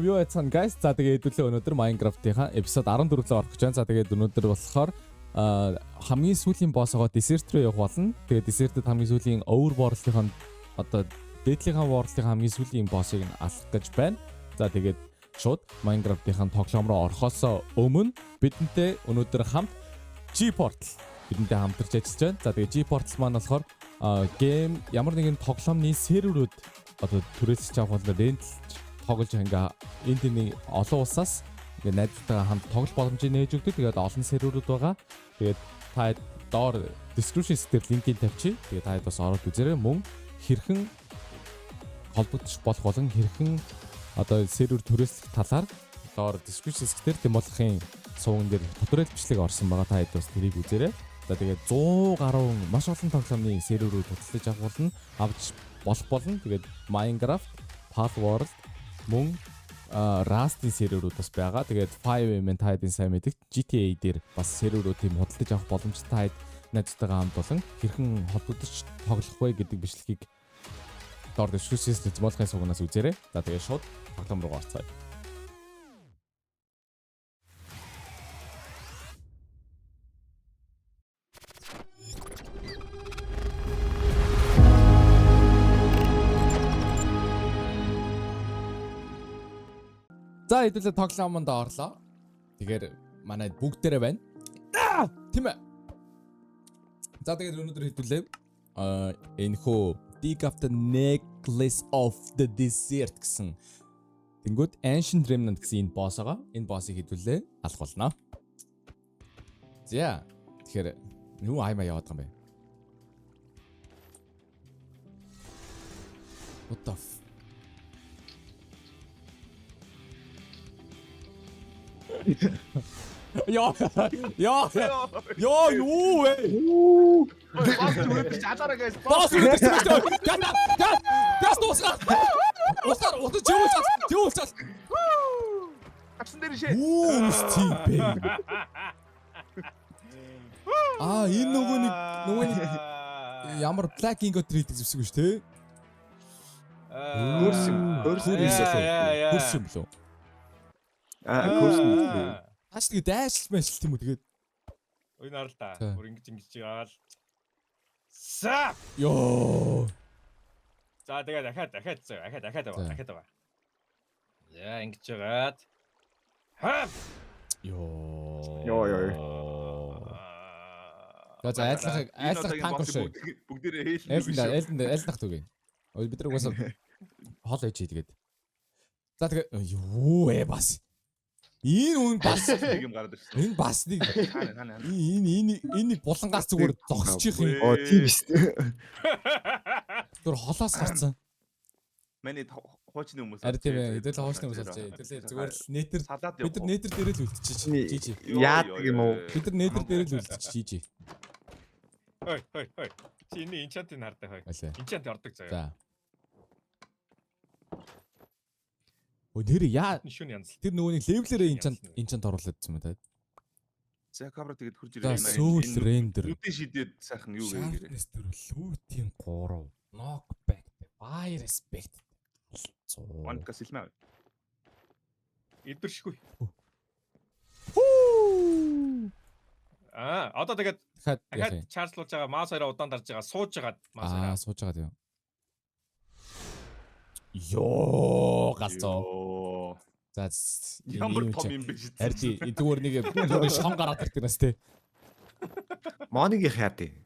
Юу айцхан guys. За тэгээд хэдүүлээ өнөөдөр Minecraft-ийн episode 14 рүү орох гэж байна. За тэгээд өнөөдөр болохоор хамгийн сүүлийн боссогоо Desert руу явах болно. Тэгээд Desert-д хамгийн сүүлийн Overworld-ийн одоо дээдлийнхаа World-ийн хамгийн сүүлийн боссыг нь алах гэж байна. За тэгээд шууд Minecraft-ийн тоглоом руу орохоос өмнө бидэнтэй өнөөдөр хамт G-Portal бидэнтэй хамтарч ажиллаж байна. За тэгээд G-Portal маань болохоор game ямар нэгэн тоглоомны серверүүд одоо түрээсч авах бол rent лж тоглож ингээ энэ тэний олон улсаас ингээ найзтайгаа хамт тоглох боломжийг нээж өгдөг. Тэгээд олон серверүүд байгаа. Тэгээд та доор description дээр линкийг тавьчих. Тэгээд та бас ороод үзээрэй. Мөн хэрхэн холбогдож болох болон хэрхэн одоо сервер түрээслэх талаар доор description дээр Тэмүүлхийн сувган дээр tutorial бичлэг орсон байгаа. Та хэд бас тэрийг үзээрэй. За тэгээд 100 гаруй маш олон тоглоомны серверүүд худалдаж авах болно, авч болох болно. Тэгээд Minecraft, Palworld мөн Rust-ийн серверүүд бас байгаа. Тэгээд 5M та хэдийн сайн мэддэг GTA дээр бас серверүүд тийм худалдаж авах боломжтой та хэд найзтайгаа хамт болон хэрхэн холбогдож тоглох вэ гэдэг бичлэгийг доор description Тэмүүлхийн сувгнаас үзээрэй. За тэгээд шууд тоглоом руу орцгоё. За хэдүүлээ тоглоомонд орлоо. Тэгэхээр манай бүгдээрээ байна. Тийм ээ. За тэгээд өнөөдөр хэдүүлээ энэхүү Dig of the Necklace of the Desert гэсэн тэнгүүд Ancient Remnant гэсэн энэ босс байгаа. Энэ боссыг хэдүүлээ алах болно. За тэгэхээр юу аймаа яваад байгаа юм бэ? What the f Яа яа яа юу вэ? Босс үргэлж алаараа guys. Босс үргэлж шүү дээ. Газ газ дуусгаа. Усаар утас чиүүлцэл чиүүлцэл. Авсан дээр шээ. Юу тийм бэ? Аа энэ нөгөө нэг ямар Black Ingot хийдэг зэвсэг биш те? Хөрс юм. Хөрс юм. Хөрс юм лөө. Аа хөрс юм. Тааш тэгээ дайшил мэшил тийм үү тэгээд. Энэ арал та. Бүр ингэж ингэж агаал. Са. Йоо. За тэгээ дахиад дахиад зөө. Дахиад дахиад аваа. Дахиад аваа. За ингэж жагаад. Ха. Йоо. Йоо ёо. За за айдлах айдлах танк шүү. Бүгдээрээ хээлнэ. Айлн айлн айлнах түгэ. Ой бид нар угаасаа хол ээж хийгээд. За тэгээ юу ээ бас. Энэ үн бас нэг юм гараад ирсэн. Энэ бас нэг энэ энэ энэ булангаас зүгээр зогсчих юм. Оо тийм шүү дээ. Зүгээр холоос гарцсан. Миний хуучны хүмүүс. Харин тийм ээ. Хэдэл хуучны хүмүүс олж. Хэдэл зүгээр л нэтер бид нар нэтер дээр л үлдчихэж. Жижи. Яадаг юм уу? Бид нар нэтер дээр л үлдчихэж жижи. Хой хой хой. Чи энэ enchant-ыг хардаа хой. Enchant ордог заяа. За. Өө тэр яа шүн янз. Тэр нөгөө нэг level ээрээ enchant оруулаад байсан юм та. За кабра тэгээд хурж ирээ. Soul render. Нүдэн шидээд сайхан юу гээгээр. Sharpness 4, loot-ийн 3, knockback, fire respect. One кас илмээ. Идэршгүй. Аа, одоо тэгээд дахиад чаржлуулж байгаа маус хоёроо удаан дарж байгаа, сууж байгаа маус хоёроо. Аа, сууж байгаа тийм. Йоо, галзуу. За ямар том юм бэ шээ. Харин зүгээр нэг зүгээр шон гараад ирдэг нас те. Монигийн яа тий.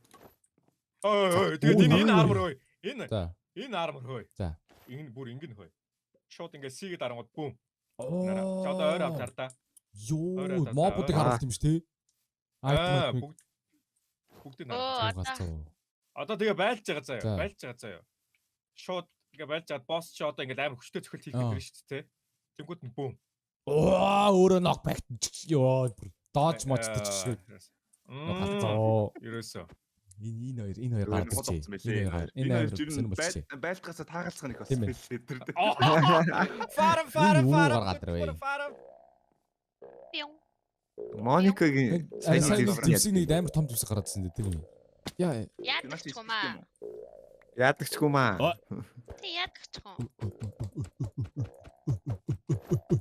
Ой ой тэгээд энэ армор хөөе. Энэ энэ армор хөөе. За. Энэ бүр ингэн хөөе. Шууд ингээ C-гээ дарангууд бүүм. Чи одоо ойр авч хардаа. Йоо, мобуудыг харуулт юм ш те. Аа бүгд бүгдийг харуулж. Одоо тэгээ байлж байгаа заяа. Байлж байгаа заяа. Шууд ингээ байлж чад босс чи одоо ингээ амар хүчтэй цохилт хийх гэдэг шүү дээ. Тэнгүүд нь бүүм. Оо өөрөө knockback ёо додж мочтой ч шүү. Галзуу. Ерөөсөө. Энэ энэ хоёр гардаг чи. Энэ хоёр энэ хоёр байлтгасаа таагалцах нэг болсон байлээ тэр. Фарм фарм фарм. Гаргаад ирвэ. Моникагийн сайн зэвсэг нэг амар том зэвсэг гараад ирсэн тэр юм. Яа. Яадаг ч юм аа. Яадаг ч юм аа. Тий яадаг ч юм.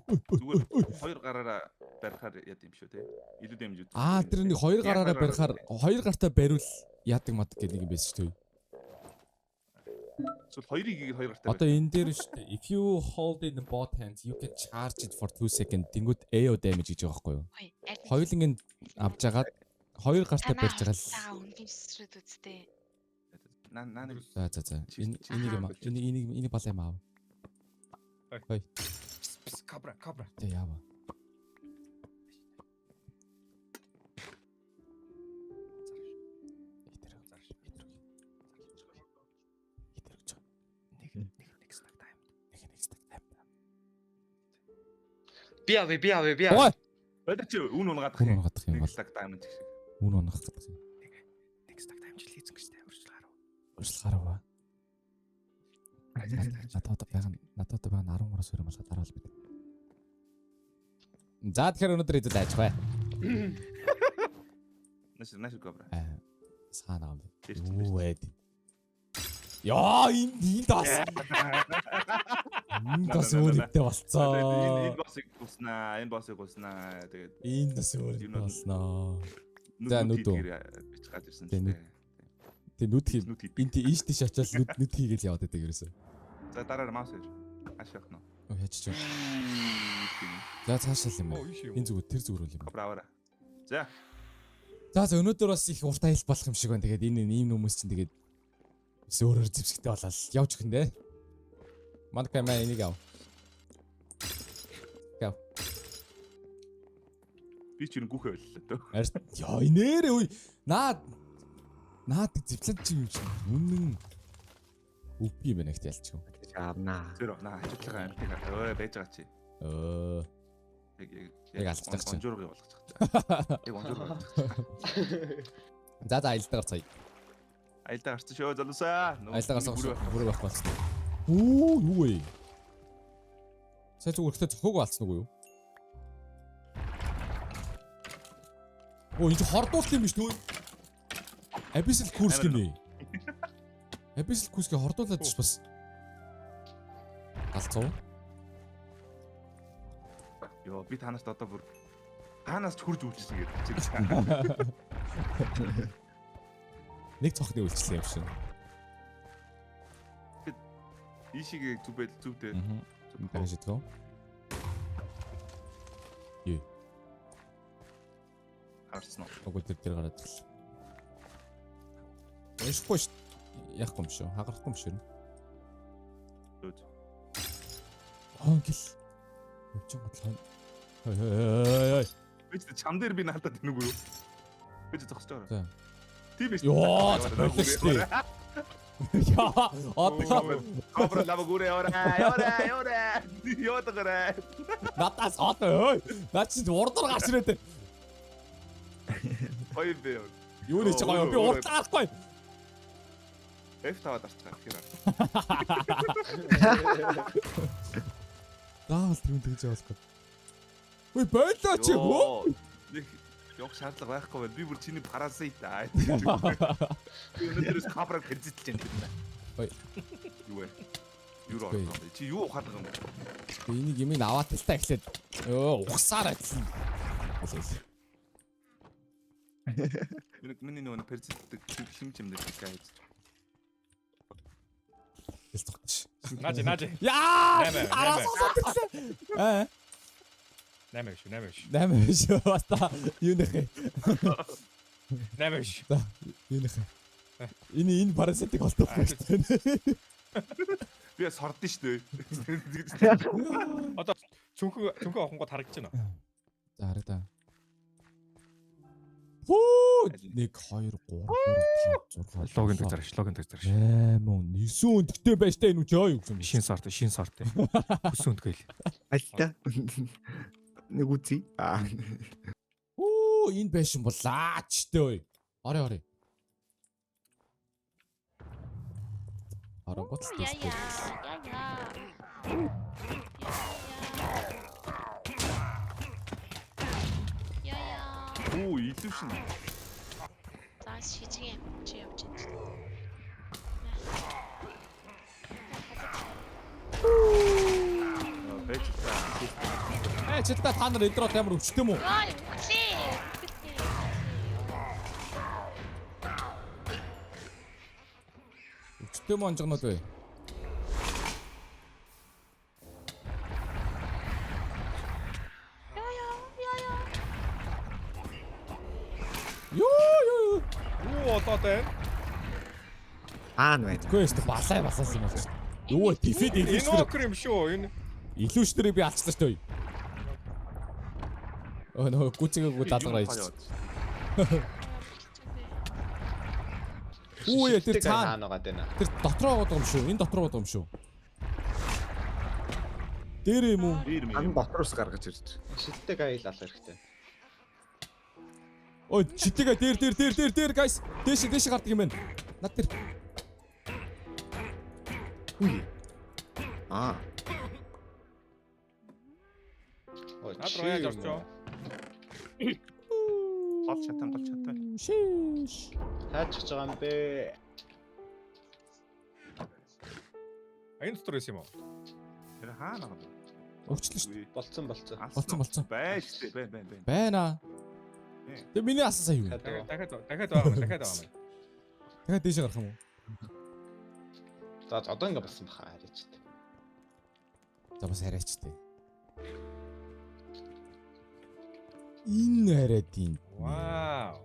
Зүгээр хоёр гараараа барихаар яд юм шүү те. Илүү дэмж үзсэн. Аа тэр нэг хоёр гараараа барихаар хоёр гартаа бариул яадаг мад гэх нэг юм байсан шүү дээ. Эсвэл хоёрыг игээд хоёр гартаа. Одоо энэ дээр шүү дээ. If you hold in both hands you can charge it for 2 seconds. Тэнгүүд AO damage гэж байгаа байхгүй юу? Хоёуланг нь авч агаад хоёр гартаа барьж байгаа л. Үнэмсрээд үсттэй. Наа наа нэг. За за за. Энийг энийг энийг балаа юм аав. Хой. Кабра кабра. Тэ яава. Би авъя, би авъя, би авъя. Бэлэр чи үн унгаадах юм. Унгаадах юм бол. Нэг stack diamond гэх шиг. Үн унгах гэдэг юм. Нэг stack diamond хийцэн гэж тэ урьдчилан гарав. Урьдчилан гарав аа. Надад одоо байгаа надад одоо байгаа 13-аас 2 болгоод дараал бид. За тэгэхээр өнөөдөр хэдүүл ажих бай. Нэш нэш кобра. Саана юм. Юу вэ? Яа энэ энэ бас. Энэ бас өөр юмтай болцоо. Энэ боссыг гуснаа, энэ боссыг гуснаа. Тэгээд энэ бас өөр юмтай болсноо. За нүд үү. Бич гаж ирсэн л дээ. Тэг нүд хий. Энэ тий ийш тийш очиад нүд нүд хийгээл яваад байдаг ерөөсөө. За дараа маус ир. Ааш явах нь. Оо яач ч. За цаашаал юм байна. Энэ зүгээр тэр зүгээр үл юм. Кобра аваарай. За. За за өнөөдөр бас их урт аялал болох юм шиг байна. Тэгээд энэ ийм хүмүүс чинь тэгээд бас өөрөөр зэвсэгтэй болоод явж өгөн дээ. Манка маа энийг ав. Яв. Би ч ер нь гүхэ боллоо дөө. Яа нэрээ үе. Наа наад зэвлэн чи юм чинь. Үнэн үп юм байна ихт ялчих юм. Авнаа. Тэр наа хажуудлага амтыг ой байж байгаа чи. Яг алцдаг чи. Онжуурыг болгочих. Яг онжуурыг болгочих. За за аялдаа гарцгаая. Аялдаа гарсан шүү залуусаа. Аялдаа гарсан бүрээ байхгүй болсон. Үу юу вэ? Сая зүгээр ихтэй цохоог алдсан уу юу? Оо энэ чи хордуулт юм биш үү? Abyssal Curse гинэ. Abyssal Curse-гээ хордуулаад ч бас галзуу. Йоо би танаас одоо бүр танаас ч хурж үйлчилсэн гэдэг чи. Нэг цохны үйлчлэл юм шиг. Ийшиг зүг байл зүг дээ. Дахиж идэх үү? Юу? Харсан уу? Үгүй тэр гараад ирлээ. Уншихгүй ш. Яахгүй юм шүү. Хагарахгүй юм шүү. Зүг. Аа гэл. Явж байгаа л. Хой хой хой. Би ч чам дээр би наалтаад байна уу юу? Би ч зогсож байгаа. За. Тийм биш. Йоо, боллоо шүү дээ. Яа, одоо Кобра лава гүрэ яваарай. Яваарай, яваарай. Яваарай. Надаас одоо ой. Наа чи урдуур гарч ирээд. Гоё юм бэ. Юу нэ чи гоё. Би урд гарахгүй. F таваад арчгаа тэгэхээр. Заавал түн тэгж явуулах. Үй болоо чи хөө. Нэг явах шаардлага байхгүй байна. Би бүр чиний паразит аа. Би өнөөдрөөс кабраг паразитлж байна тэр. Ой. Юу вэ? Юу орсон бэ? Чи юу ухаад байгаа юм бэ? Би энийг юм аваад л та эхлээд ёо ухсаар адилсан. Миний нөгөө паразитдаг хим чимдэг гэж. Хэл тогтч. Нааж нааж. Яа! 8 Араас 8. Аа. 8 шүү 8 шүү. 8 шүү. Баста юу нэх. 8 шүү. За юу нэх. Энэ паразитыг олдохгүй шүү дээ. Би сордсон шүү дээ. Одоо цүнхэн авахгууд харагдаж байна. За хараа та. Хүү 1 2 3 4 5 6 Логин дэг зараш, логин дэг зараш. 8 9 өндөгтэй байж та энэ үчи юу гэсэн юм. Шин сарт, шин сарт. Хүссэн өндгөөл. Альта. Нэг үзье. Аа. Үу энэ байшин болаач тэ ой. Орой орой. Оронгот л Я тест. я я я. Я я. Оо, illusion. За шижиг юм чи явж байна. Байж та. Байж л та та нар эдгээр бол ямар өвчтэй юм уу? Яа, үглээ. Өвчтэй юм онжгнод вэ? Яа яа яа яа. Юу юу. Юу болоод байна? Аан байна. Үгүй ээ балай басаасан юм болчих. Юу вэ? Дифид Энэ илүүш. окер юм шүү. Энэ Илүүш дэрийг би алчлаа шүү дээ. Өө нөгөө гүцэгээгүй даалгараа хийж. Үу яа тэр цаана хаана байгаа даа. тэр дотроо байгаа юм шүү. Энэ дотроо байгаа юм шүү. Дээр юм уу? Дээр юм. Ан дотроос гаргаж ирж. Шилдэг аял алах хэрэгтэй. Ой, читэгэ дээр дээр дээр дээр дээр guys. Дээш дээш гардаг юм байна. Над дээр. Үгүй. Аа. Ой, над руу яаж орч юу? Гол шатан гол шатан. Шиш. Таач ч байгаа юм бэ? Энэ дотор байсан юм уу? Тэр хаана байгаа юм? Өвчлөө шүү. Болцсон болцсон. Болцсон болцсон. Байж тээ бай бай бай. Байна. Тэгээ миний асан сая юу? Дахиад дахиад дахиад байгаа юм. Дахиад байгаа юм. Тэгэхээр дээш гарах юм уу? За одоо ингэ болсон баха хараач. За бас хараач тээ. Энэ арай тийм. Вау.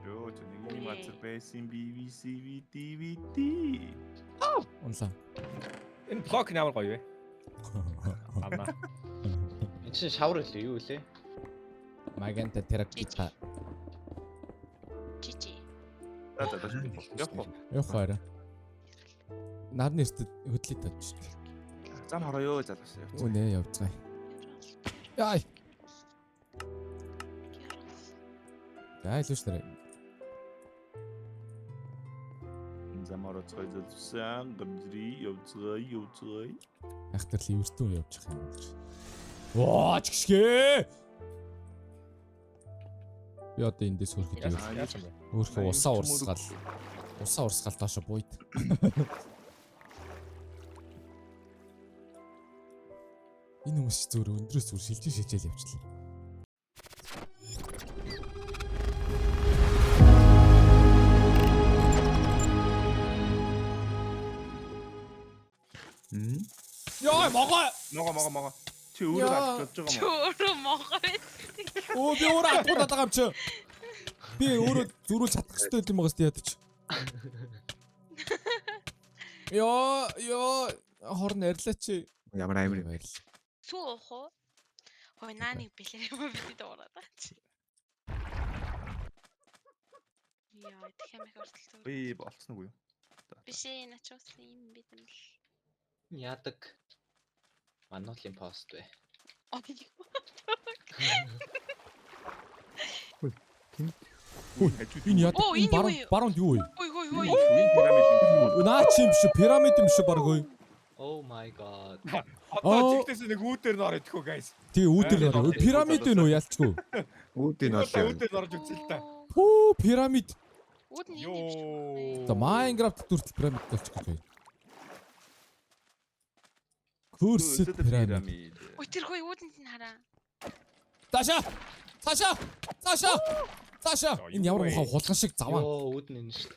Йоо чи нэг юм газар байсан B B C V D V D. Унлаа. Энэ блок нь ямар гоё вэ? Амна. Энд чинь шавар үлээ юу үлээ? Магента терапита. Жижи. За за за. Явах уу? Явах арай. Нарны эртэд хөдлөй тавьчих. Зам хороо ёо залуус явц. Үнэ явцгаая. Яй. За илүүш нарай. Зам хороо цой залусан гамжри явцгаая явцгаая. Ахтар л ивэртэн явчих юм байна. Воо чигшгэ. Би одоо эндээс хөрөхөд ивэл Яасан бэ? өөрхөө усаа урсгал. Усаа урсгал доошо буйд. Энэ хүмүүс чи зүгээр өндрөөс зүгээр шилжиж шилжээл явчихлаа. Яа могоо. Могоо могоо могоо. Чи өөрөө Яа. авч бодож байгаа юм уу? Өөрөө могоо байсан. Өө би өөрөө атгуулаад байгаа юм чи. Би өөрөө зөрүүл чадах хэрэгтэй юм байгаас ядаж. Йоо ёо хорн арилаа чи. Ямар амар юм. Баярлал. Сүү уух уу? Хой наа нэг бэлэр юм бид дуурайд байгаа чи. Яа, тэгэх юм их оролцоо. Би болцсон уу юу? Биш ээ, начаас юм бид нь л. Яадаг. Мануулын пост вэ? Оо. Энэ яадаг Оо, энэ юу баруун вэ? баруунд юу вэ? Хой хой хой. Энэ пирамид юм. Наа чи юм шүү, пирамид юм шүү баг ой. Oh my god. Одоо чигтээс нэг үүдээр нь орох идэхүү guys. Тий үүдэр ороо. Пирамид вэ нөө ялчгүй. Үүдийн Одоо олоо. үүдээр орж үзье л та. Пүү пирамид. Үүд нь юм шүү. Йоо. За Майнкрафт хүртэл пирамид болчих гэж байна. Cursed пирамид. Ой тэр хой үүдэнд нь хараа. Цаашаа. Цаашаа. Цаашаа. Цаашаа. За, Энэ ямар юу вэ? муухай хулган шиг заваа. Йоо үүд нь энэ шүү.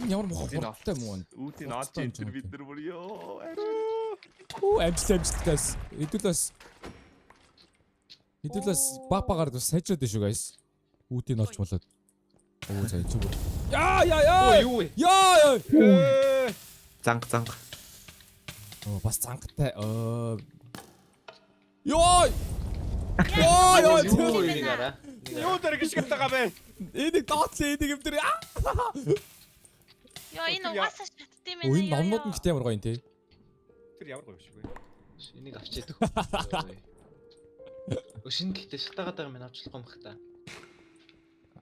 Энэ ямар муухай хурдтай муу вэ? Үүдийн олж Хурдтай энэ юм бид нар бүр ёо. Ариу. Үу амжилт амжилт guys. Хэдүүлээс Хэдүүлээс баг багаар бас сайжраад байна шүү guys. Үүдийг олж болоод. Оо за энэ зүгээр. Яа яа яа. Оо юу вэ? Яа яа. Ээ. Занг занг. Оо бас цангтай. Оо. Йой. Йой Юу ёо. вэ нэг араа? Юу дээр гიშгэлт байгаа бэ? Энийг доотлоо энийг юм дээр. Йоо энэ угаасаа шатд юм Оо байна. энэ номнууд нь гэтээ ямар гоё юм те. Тэр ямар гоё юм шиг вэ? Энийг авчиж идэх. Өө шинэ гэхдээ шатаагаад байгаа юм авчлахгүй юм бах та.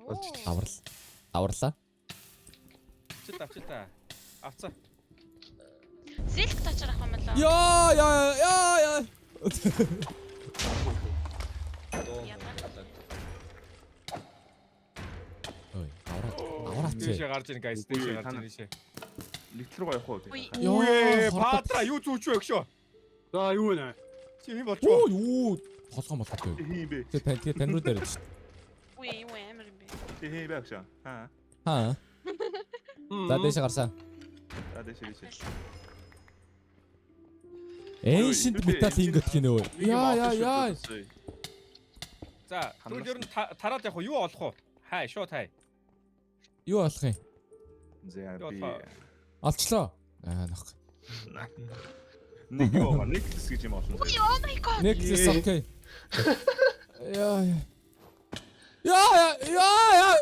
Болж аврал. Аварлаа. Авчил авчил та. Авцаа. Сэлк тачаар авах юм болоо. Яа яа яа яа. Ой, авраа. Авраач. Дээшээ гарч ийн guys, дээшээ гарч ийн дээшээ. Нэгтэл рүү явах уу? Йоо, Үе, хордоо. Патра юу зүүч вэ гэшөө? За юу нэ? Чи юм болж Оо уу? юу толгой молготой. Хин бэ? Тэгээ тань тэгээ тань руу дээр шүү дээ. Үе юу амар юм бэ? Чи хин бэ гэшөө? Аа. Аа. За дээш гарсан. За дэш дэш. Ancient metal ingot гинэ өө. Яа яа яа. За, тэгвэл ер нь тараад явах уу? Юу олох уу? Хай, шууд хай. Юу олох юм? За Юу би олох? Олчлоо. Аа нөх. нэг юу байгаа? Necklace гэж юм олно. Үе oh my god. Necklace okay. Яа яа. Яа яа яа.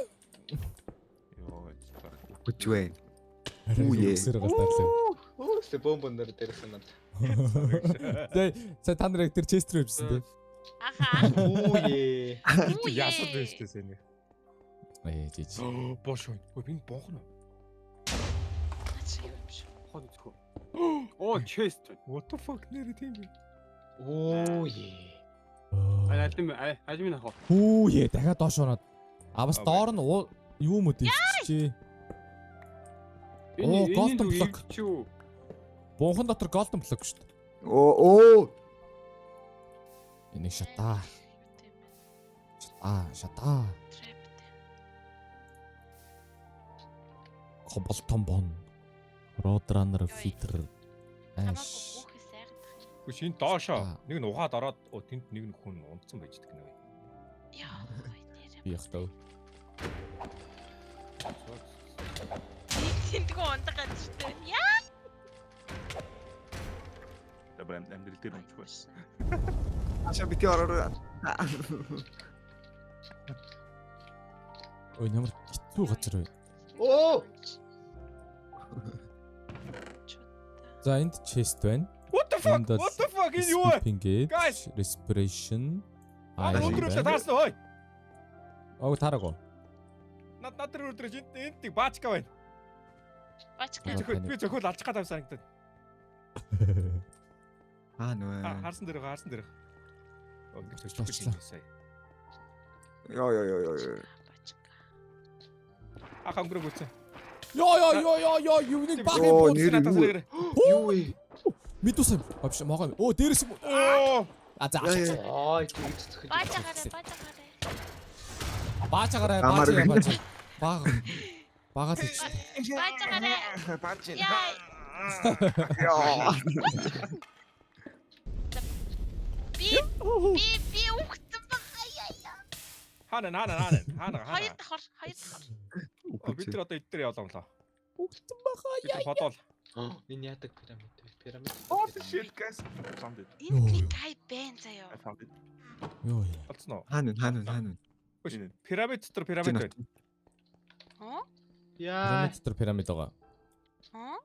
Йоо. Хүч вэ. Үе. Үсэр галтарлаа. Оо, сте бомб өндөр дээрсэн над. Тэгээ сая та нар яг тэр chest рүү явжсэн тий. Аха. Үе. Үе. Ясууд байна шүү дээ сэний. Ээ жиж. Бош ой. Ой, би бонх нь. Наа чи юу юм шиг. Хот үзэх үү. Оо, chest. What the fuck нэр тийм бэ? Оо е. Аль аль аль минь авах. Хүүе дахиад доош унаад. А бас доор нь юу юм уу дивчжээ. Оо, golden block. Чи юу? Бунхан дотор golden block шүү дээ. Оо оо. Энийг шатаа. Шатаа, шатаа. Cobblestone бон. Roadrunner feeder. Аш. Үгүй шинэ доошоо нэг нь ухаад ороод оо тэнд нэг нь хүн унтсан байж гэнэ. Яа, нэрээ. Би яхтаа. Тэндгүү ундаг газартай. Яа. За бүр амьдрал дээр унчих бай. Аашаа бити ороо. Ой ямар хэцүү газар вэ? Оо. За энд chest байна. What the fuck? Энд бол What the fuck энэ юу вэ? Sleeping gate, Guys! respiration. Аа, Iron өндөр байна. өглөө таарсан ой. Ог таараагүй. Над над дээр өдрөж энд энд нэг баачка байна. Бачка. Би зөхөл би зөхөл алчих гадаа санагдаад. Аа нөө. Харсан дээр харсан дээр. Оо ингэ Очлоо. зөчих сая. Йоо ёо ёо ёо. Бачка. Ах өнгөрөг үтсэн. Йоо ёо ёо ёо ёо юуны баг Оо, юм нэр Надаас юу? нэрээ. Юу вэ? Медуса авш могоо. Оо дээрээс юм. Оо. А за Яа, яа. Ой, тэгж зөхөж. Баачаарай, баачаарай. Баачаарай, Амар баачаарай, байна. баачаа. Бага. Бага л гэж. Баачаарай. Баач. Яа. Йоо. Би би би үхсэн баха яа. Хаана хаана хаана хаана Хоёр хаана. давхар, хоёр давхар. Оо, Бид нар одоо эд дээр явлаа юм лаа. Үхсэн баха Бид нар бодоол. Энэ яадаг пирамид вэ? Пирамид. Oh shit guys. I found it. Энэ нэг гай бэн заяа. I found it. Йоо. Олцсон уу? Хаана хаана хаана. Үгүй пирамид дотор пирамид байна. Хөө? Яа. Пирамид дотор пирамид байгаа. Хөө?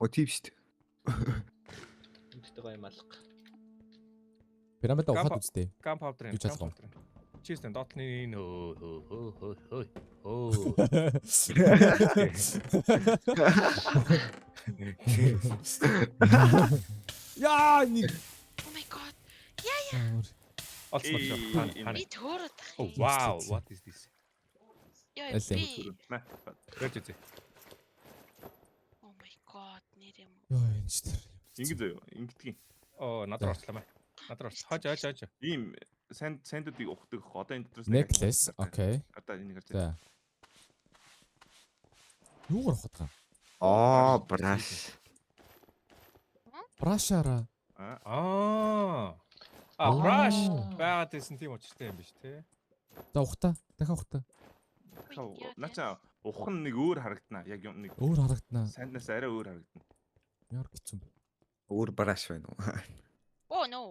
Оо тийм шүү дээ. Энэтэй гоё юм алга. Пирамид ухаад Гампа- үсттэй. Gunpowder юм. Юу чадах вэ? Чистэн доотлын энэ хөө хөө хөө хөө хөө. Яа нэг. Oh my god. Олцсон болоо. Хаана хаана. Би төөрөөд ах. Oh wow, what is this? Яа Аль юм? би. Яаж үзье? Oh my god нэр юм. Йоо энэ ч тэр. Ингэ зөө ингэдгийг. Оо, над руу орчлоо маа. Над руу орчлоо. Хож хож хож. Ийм санд сандуудыг ухдаг. Одоо энэ дотроос Necklace, окей. Одоо энийг харж байна. За. Юугаар ухаад байгаа? Аа, браш. Брашара. Аа. А, brush байгаад байсан тийм учиртай юм биш те. За ухта. Дахиад ухта. Начаа ух нь нэг өөр харагдана. Яг юм нэг Өөр харагдана. санднаас арай өөр харагдана. Ямар хэцүү юм бэ? Өөр браш байна уу? Oh no.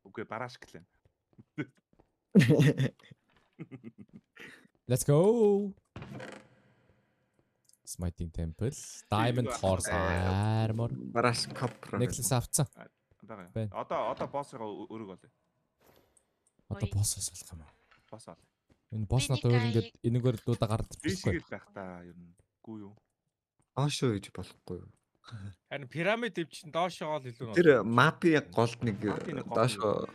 Үгүй бараш гэлээ. Let's go. Smiting Temple, Diamond Horse Armor, Браш капра. Necklace авцсан. байгаа. Байна. Одоо боссоо өрөг олё. Одоо боссоос болох юм аа. Босс ол. Энэ босс надад өөр ингээд энэгээр дуудаа гараад Дээшээ ирэхгүй. л байх та ер нь. Гүү юу? Доошоо гэж болохгүй юу? Харин пирамид дэвчин доошоогоо л илүү Тэр мапи голд нэг Мапийн гол доошоо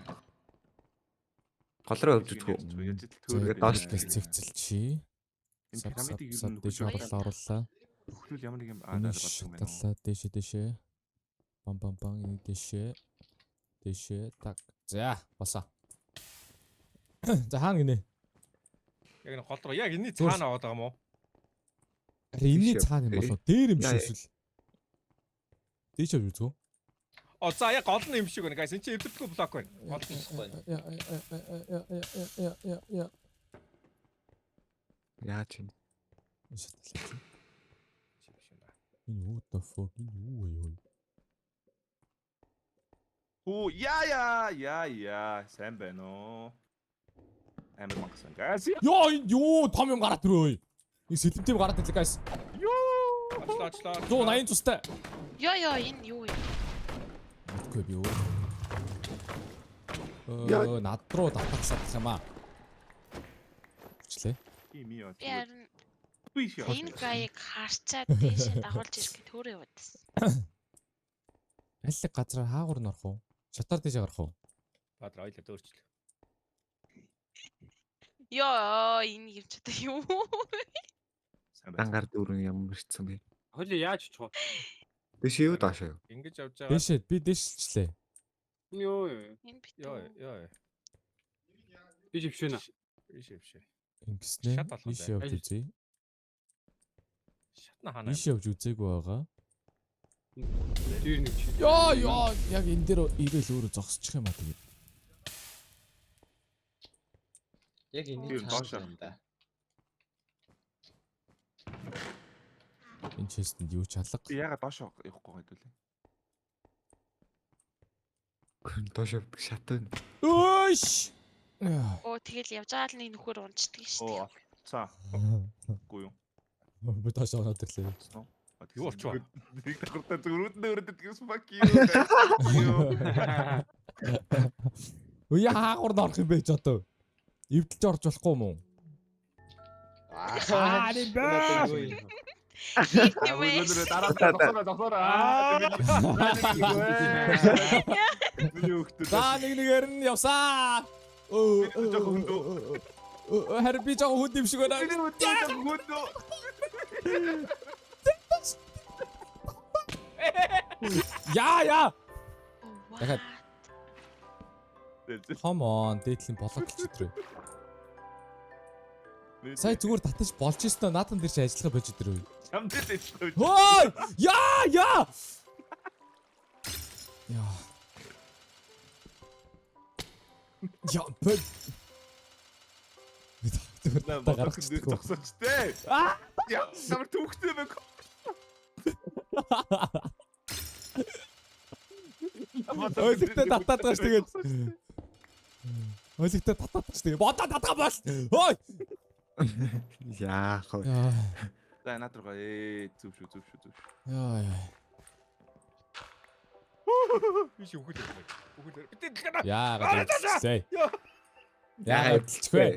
гол руу явж үзэх үү? Яаж ил Тэгээд төөрөө доош л цэгцэлчи. Энэ Сап сап пирамидыг ер сап нь дээш нөхөж оруулаа оруулаа. Хөхлөл ямар нэг юм аа болсон юм байна. Талаа дээшээ дээшээ. Бам бам бам энийг дээшээ. Дээшээ так. За болсон. За хаана гинэ? Яг нэг гол руу яг энэний цаана аваад байгаа юм уу? Харин энэний Тийш цаана юм явах. болов дээр юм шиг Яа, эсвэл. Дээш явж үзв. О за яг гол нь юм шиг байна. Guys энэ чинь эвдэрдэггүй блок байна. Гол нь. Я я я я я я. Яаж юм? Шатлаа. Энэ what the fuck энэ юу вэ юу? Хүү яа яа яа яа сайн байна уу? Амар мангасан. Guys. Йоо энэ юу том юм гараад ирөө. Энэ сэлэмтэй юм гараад ирлээ guys. Йоо. Очлоо очлоо. 180 цустай. Йоо ёо энэ юу юм? Мэдгүй би өөр. Над руу татах садах юм аа. Хүчлээ. Ийм юм. Би харин Биш яа. энэ гайг харчаад дээшээ дагуулж ирэх гэж төрөө яваадсан. Аль нэг газараар хаагур нь орох уу? Шатаар дээшээ гарах уу? Баатар ойлоо дөөрчлөө. Йоо энэ юм ч одоо юу? Сайн байна. Дангаар дүүрэн ямар хэцүү бэ? Хойлоо яаж очих вэ? Дэш юу даашаа юу? Ингэж явж байгаа. Дээшээ би дээшилчлээ. Йоо ёо. Энэ битүү. Йоо ёо. Би жившүүнэ. Биш биш. Ингэснэ. Шат болох юм Ийш явж байна. үзье. Шатна хаана. Ийш явж үзээгүй байгаа. Дээр нэг чи. Йоо ёо яг энэ дээр ирээл өөрөө зогсчих юм а тэгээд. Яг энэний Тэр цаана доошоо. байна да. Энэ честэнд юу ч алга. Би ягаад доошоо явахгүй гэдэг лээ. Доош явдаг шат байна. Өөш. Оо тэгэл явж байгаа л нэг нөхөр унцдаг шүү дээ. Оо за. Үгүй юу. Би тааш ороод ирлээ. Болсон уу? Юу болчихваа? Нэг давхартаа зүрүүдэн өрөөд гэсэн fuck you. Үе хаагур нь орох юм бэ ч одоо. Эвдэлж орж болохгүй юм уу? Аа энэ бэ. Юм бэ? Өнөөдөр дараа зогсоорой зогсоорой. Аа. Миний хүүхдүүд. За нэг нэгээр нь явсаа. Өө Би жоохон хүнд үү? Харин би жоохон хүнд юм шиг байна. Миний хүүхдүүд жоохон хүнд үү? Яа яа. Оо, Дахиад. what? Come on, дээдлийн блок ч өдрөө. Сая зүгээр татаж болж ирсэн үү? Наатан дээр чи ажиллах байж өдрөө. Чам дээр ажиллах. Хөөй! Яа яа. Яа. Яа, бэ. Би зүгээр татаа гарах дээр гэсэн. зогсооч тээ. Аа! Яа, ямар төвхтэй бэ? Ойлгохтой татаад байгаа ш тэгээд. Ойлгохтой татаад байгаа ш тэгээд. Бодоо татгаа бол. Хөөй! Яах вэ? Яа. За наад руугаа зөв шүү зөв шүү зөв шүү. Яа яа. Биш үхэл өгөх. Үхэл. Бид Яа гадаа. Яа. Яа гадчихвэ.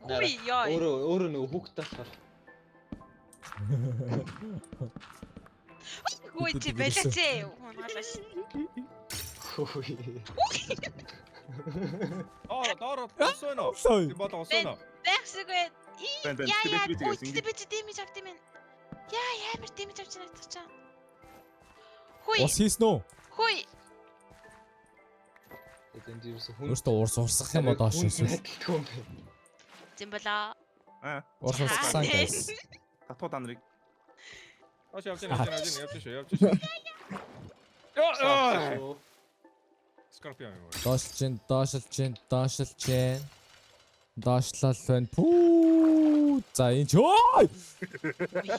Үгүй ёо. Өөрөө өөрөө нөгөө хүүхдтэй болохоор Үгүй чи болооч ээ. Унгаалаа ш. хөөе. Доор доор ус байна уу? Сой. Тийм болоо ус байна уу? Байх шиг байна. Бэн бэн Яа яа. би Үгүй тэгээс би чи дэмэж авт юм. Яа ямар дэмэж авч надад чам. Хүй Ус хийсэн үү? хүй. Энд ерөөсө хүн Өөртөө урс урсгах юм уу доош эсвэл адилтгүй юм байна. Зимбала. Аа урс урсгасан guys. татуу та нарыг Доош явж явж явж явж шүү явж шүү. Яа. Шүү. Скорпион юм уу? Доошлж чинь, доошлж чинь, доошлж чинь. Доошлол байна. Пүү. За энэ ч ой!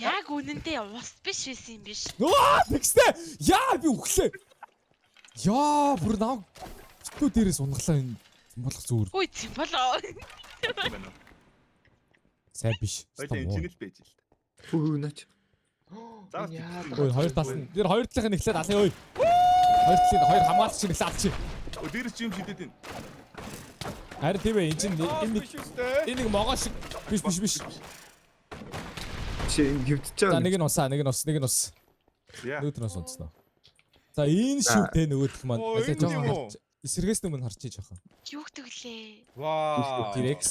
Яг үнэндээ ус биш байсан юм биш. Нөө тэгснэ. Яа би үхлээ. Яа бүр нав битүү дээрээс унглаа энэ болох зүгээр. Хүй зимбала. байна уу? Сайн биш. Хоёул энэ чинь л байж л та. Хүү наач. Заавал Яа, Ой хоёр тал нь. Тэр хоёр талынх нь эхлээд алъя ой. Хоёр талын хоёр хамгаалагч нь эхлээд алчих. Өө дээрээс чи юм шидэд байна. Харин тийм ээ энэ чинь энэ нэг биш үстэй. энэ нэг могоо шиг биш биш биш. Чи энэ хөвдөж За байгаа. нэг нь усаа, нэг нь ус, нэг нь ус. Яа. Нөгөөд нь ус унтсан. За энэ шүү те нөгөөх маань. Оо, Алаа энэ жоохон юм уу? харч. Эсэргээс өмнө харчиж жоохон. Юу гэдэг лээ? Вау. T-Rex.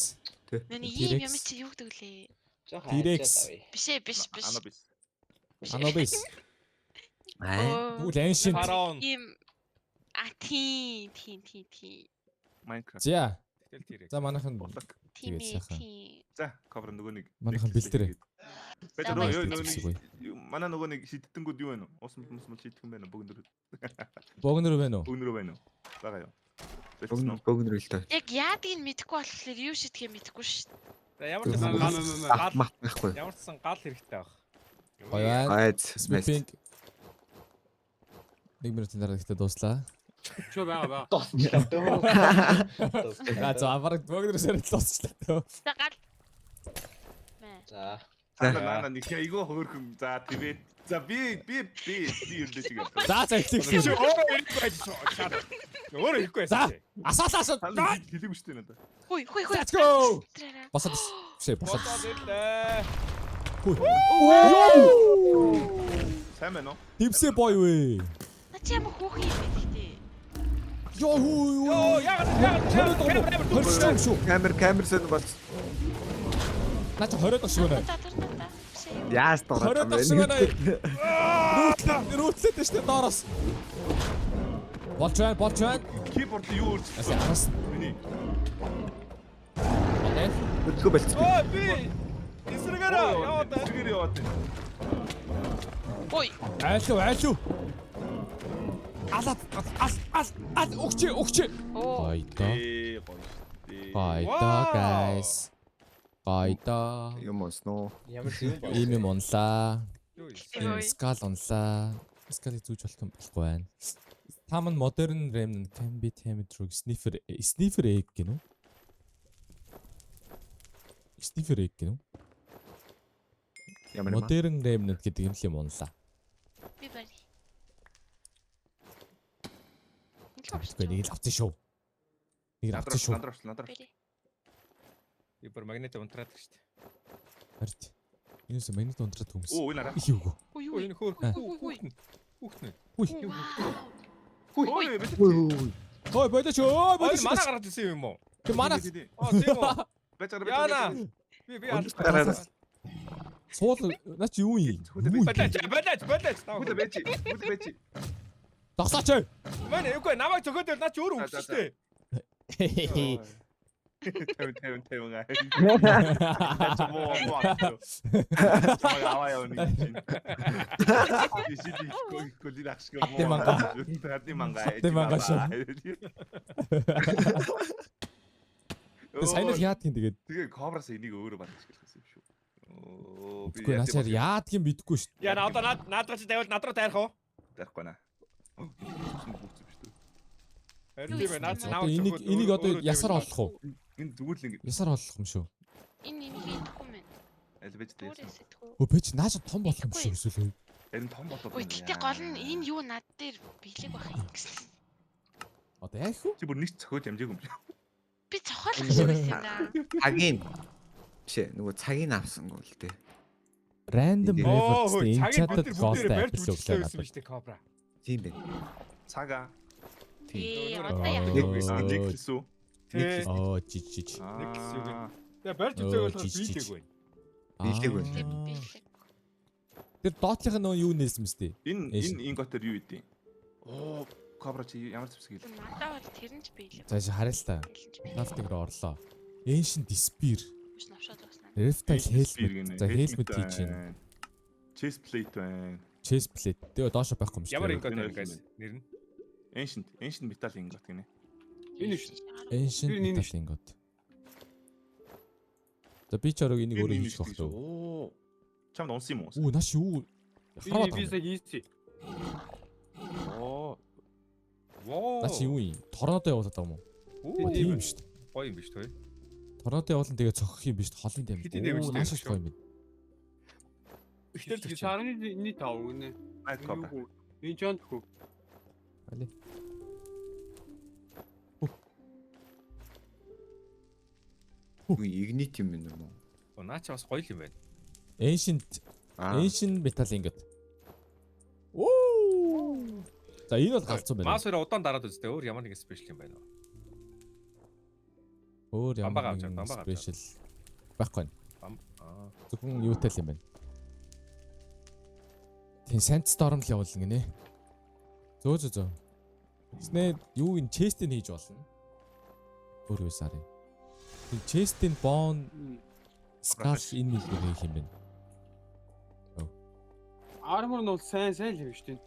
Нүний ийм юм T-Rex. чи юу гэдэг лээ? T-Rex. Биш ээ, биш биш. Anubis. Anubis. Аа. Тэгвэл ancient. Фараон. Ийм а тий тий тий тий. Minecraft. За. Тэгэл T-Rex. За манайхан Болог. Тийм Тэгээд ээ сайхан. тий. За, кобра нөгөө нэг. Манайхан бэлтэрээ. Байж За, нөгөө баярлалаа. нөгөө Зүггүй. нэг манай нөгөө нэг шидтэнгүүд юу байна вэ? Ус мус шидэх юм байна уу? Богнөр. Богнор байна уу? Богнөр байна уу? Бага юу? Бэлдсэн үү? Богнор л тоо. Яг яадгийг нь мэдэхгүй болохоор юу шидхээ мэдэхгүй шүү. За ямар ч байсан гал Гал мат байхгүй. ямар ч сан гал хэрэгтэй байх. Гоё байна. Гайз. Sweeping. 1 минутын дараа ихтэй дууслаа. Чөө байгаа байгаа. Дуусчлаа дөө. За за бараг богнор сэрэл дуусчлаа төө. За гал. Мэ. За. За наа нэг айгүй хөөрхөн. За твэ. За би би би би юу л чиг. За за эхлэх Чи юм. өөрөө ирэхгүй байж шаа. Өөрөө ирэхгүй За. байсан. Асаалаа асаа. Хэлээгүй шүү дээ надад. Хүй хүй хүй. Let's go. Босоод биш ээ босоод. Бодоод ирлээ. Хүй. Сайн байна уу? Дивсэ бой вэ. На чи ямар хөөх юм бэ гэхдээ. Йоо хүү Йоо яагаад яагаад Хорч шүү. Камер камер сэн болж Наа чи 20 шиг байна. За тэр надаа. Биш ээ. яаж дороод 20 шиг байна. Рүүтлээ рүүтлээ шүү дээ доороос. Болж байна болж байна. Keyboard юу өөрчлөсөн? Аса араас. Миний. Окей. Хөдөлгөө болчихсон. Ой би эсрэгээрээ яваад байна. Эсрэгээр яваад байна. Ой. Айлуу айлуу. Алаад ал ал ал өгч өгч. Оо. Гайда. Ээ гоё шүү дээ. Гайда guys. Гайда. Юм унсноо. Ямар юм бол. Ийм юм унлаа. Юу юм? Ийм скал унлаа. Скалыг зүүж болох юм болохгүй байна. Тааман modern remnant can be tamed through sniffer sniffer egg гэнэ үү? Sniffer egg гэнэ үү? Ямар юм. Modern remnant гэдэг юм л юм унлаа. Би барь. Тэгэхгүй нэг л авсан шүү. Нэг л авсан шүү. Надраа авчлаа, надраа. Барь. Би бүр магнит унтраад шүү дээ. Харин. Энэс магнит унтраад хүмүүс. Оо энэ араа. Их юугүй. Ой Ой юу. энэ хөөх Хүй. хүүхнэ. Хүй. Хүй. Ой би Хүй. Ой болооч ой Ой болооч. манай гараад ирсэн юм уу? Тэг манай Аа тийм үү. Байж байгаа Яна. Би би Гараад. суул наа чи юу юм? Болооч болооч болооч. Хүлээ байж. Хүлээ байж. Зогсооч. Манай үгүй намайг зөхөд байл наа чи өөрөө өгсөн шүү дээ. 50 50 50 аа. Моо моо. Чамайг аваа явна гэж чинь. Ишид ихгүй ихгүй л ашиг муу. Хатны манга. Хатны манга. Хатны манга шүү. Тэг сайн л яадгийн тэгээд. Тэгээ кобрас энийг өөрөө баг ашиглах юм шүү. Оо би Үгүй наачаар яадгийн мэдэхгүй шүү. Яна одоо наад наадгаа чи тавиул над руу тайрах уу? Тарихгүй наа. Бүгцэн шүү дээ. Харин тийм ээ наад чи Одоо намайг энийг зөхөд энийг одоо ясаар олох уу? Энэ зүгээр л ингэ Ясаар олох юм шүү. Энэ энийг идэхгүй мэн. аль байж Дүүрээс дээ. идэхгүй. Өө би чи нааш том болох юм шүү эсвэл үү? Харин том болоод. Ой гэтээ гол нь энэ юу над дээр биелэг байх юм гэсэн. Одоо яах вэ? Чи бүр нэг цохиод ямжаагүй юм шиг. Би цохоолох шиг байсан юм да. Цагийн биш ээ нөгөө цагийг авсангүй л дээ. Random Оо, rewards цагийг бид enchanted нар ghost бүгдээрээ барьж apple үзчихлээ өглөө байсан надад. биз дээ кобра. Тийм байна. Цага. Ээ Нөгөө одоо яах Нэг вэ? Нэг хэлсүү. Тэ. Оо жиж жиж. Нэг хэлсүү гэн. Тэгээ барьж үзээг Өө, болохоор жиж, жиж. биелээгүй байна. Биелээгүй байна. Тийм биелэг. Тэр доотлих нь нөгөө юу нээсэн мэт дээ? Энэ Ээш. энэ инготер юу идэв? Оо кобра чи ямар зэвсэг хэл? Надад бол тэр нь ч биелэг. За харъя л та. Биелэн ч биелэг. Нафтыг руу орлоо. Ancient Spear. Биш навшаад басна. Reptile Helmet. За helmet хийж байна. Chest plate байна. Chest plate. Тэгээ доошо байхгүй юм шиг. Ямар Тэр ингот энэ вэ guys? Нэр нь. Ancient ancient metal ingot гинэ. Энэ шүү. Ancient Тэр энэ metal ingot. За би ч орог энийг өөрөө хийх байх дөө. Оо. Чамд унсан юм уу? Үу нааш юу? Би Хараад би байгаа. сая easy. Оо. Воо. Наа чи юу юм? Торнадо явуулаад байгаа юм уу? Оо, Тийм юм шүү дээ. Гоё юм биш үү? Торнадо явуулан тэгээ цохих юм биш үү? Холын дэмж. Хэдийн дэмж Оо нааш шүү. гоё юм байна. Ихтэл Чи 10.5 гинэ. Night Cobra. Энэ ч онтгүй. Али. Үгүй игнит юм байна уу? Оо наа чи бас гоё юм байна. Ancient Аа. Ancient metal ingot. Оо. За энэ бол галзуу байна. Маус хоёроо удаан дараад үзтээ өөр ямар нэгэн спешиал юм байна уу? Өөр Бамбаа ямар авч нэгэн авч, бамбаа авч. спешиал байхгүй. Аа. Зөвхөн юутай л юм байна. Тийм sandstorm л явуулна гинэ. Зөө зөө зөө. Тэснэ юу ин chest-ийг хийж болно. Өөр юу сарыг. Тийм chest-ийн bone skull энэ нэг хийх юм байна. Armor нь бол сайн сайн л юм шүү дээ.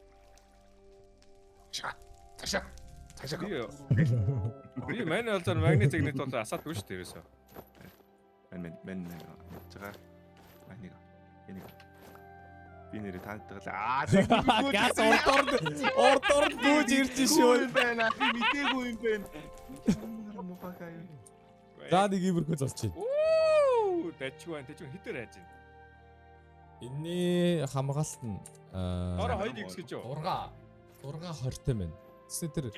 Цаашаа. Цаашаа. Би манай болзоор магнит загнит бол асаадгүй шүү дээ ерөөсөө. Мен мен мен яаж байгаа. Энийг. Энийг. Би нэрээ таагддаг л аа тэггүй. Газ ордор гүйж ирж шүү. юм байна. Би мдээгүй юм байна. Мухака юм. За нэг иймэрхүү золч байна. Уу, дажгүй байна. Дажгүй хитээр хайж байна. Энийний хамгаалалт нь Ороо 2x гэж юу? 6 6 20 юм байна. Тэсний тэр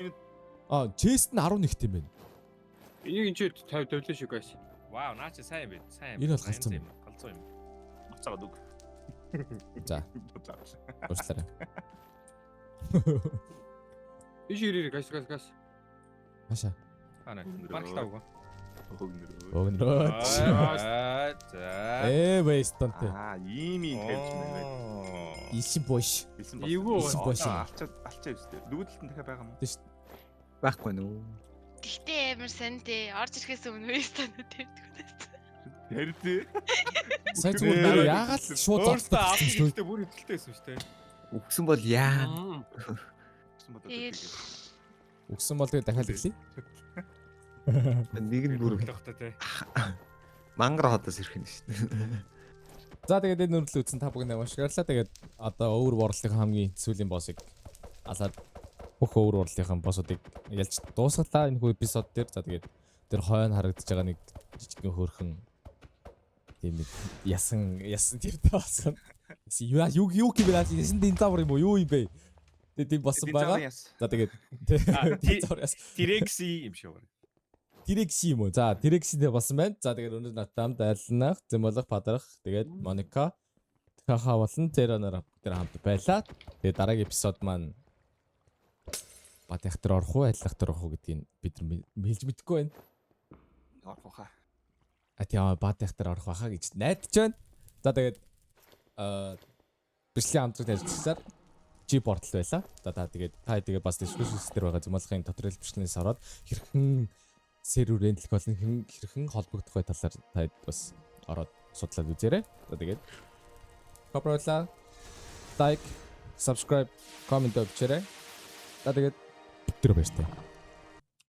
chest нь 11 юм байна. Энийг энэ ч 50 тавилаа шүү guys. Вау, наа чи сайн юм бэ? Сайн юм. Энэ бол галзуу юм. Галзуу юм. Буцаагаад үг. За. Уучлаарай. Иш ирээрэй guys guys guys. Хаашаа? Хаа нэ. Маркетаа өгөө. Өгнөрөө. Өгнөрөө. Аа, за. Вестонтэй. Аа, ийм юм тавьж мэн. Илшин бош. Илсэн болсон. Эвгүй Илсэн бош. Алчаа өстэй. Нөгөө талд нь дахиад байгаа юм уу? Байхгүй нүү. Тэгтээ амар сонь дээ. Орж ирэхээс өмнө вестоноо тавьдаг байсан. Харин тий. Сая зүгээр нэр яагаад л шууд Өөртөө золтой авах гэсэн шүү. хэрэгтэй бүр хэвдэлтэй байсан шүү дээ. Үгсэн бол яа. Өгсөн бодоод Тэгэл. Үгсэн бол тэгээ дахиад эхлэе. Нэг нь бүр Хөглөхтэй те. мангар хотоос ирэх нь шүү дээ. За тэгээд энэ нүрэл үзсэн та бүхэндээ маш их баярлалаа. Тэгээд одоо өвөр борлолын хамгийн сүүлийн боссыг алаад бүх өвөр борлолын боссуудыг ялж дуусгалаа энэ хүү эпизод дээр. За тэгээд тэр хойно харагдаж байгаа нэг жижигхэн хөөрхөн тийм нэг ясан ясан тэртэй болсон. Яа юу юу гэвэл ясан динозавр юм уу юу юм бэ? Тэгээд тийм болсон байгаа. За тэгээд динозавр яс. Тирекси юм шиг байна. Тирекси юм уу? За Тирекситэй болсон байна. За тэгээд өнөөдөр надтай хамт айлнах, Зэмолох, Падарах, тэгээд Моника, Хаха болон Зероноор тэр хамт байлаа. Тэгээд дараагийн эпизод маань Бат ях дээр орох уу, айлах дээр орох уу гэдгийг бид нар хэлж мэдэхгүй байна. Орох хаа. А тийм Бат ях дээр орох байхаа гэж найдаж байна. За тэгээд бичлэгийн хамтрагт ажиллагчдаар G портал байлаа. За та тэгээд та тэгээд бас description дээр байгаа Зэмолохын tutorial бичлэгнээс ороод хэрхэн сервер рентлэх болон хэрхэн холбогдох вэ талаар та бас ороод судлаад үзээрэй. За тэгээд копролаа like, subscribe, comment бичээрэй. За тэгээд тэр баяртай.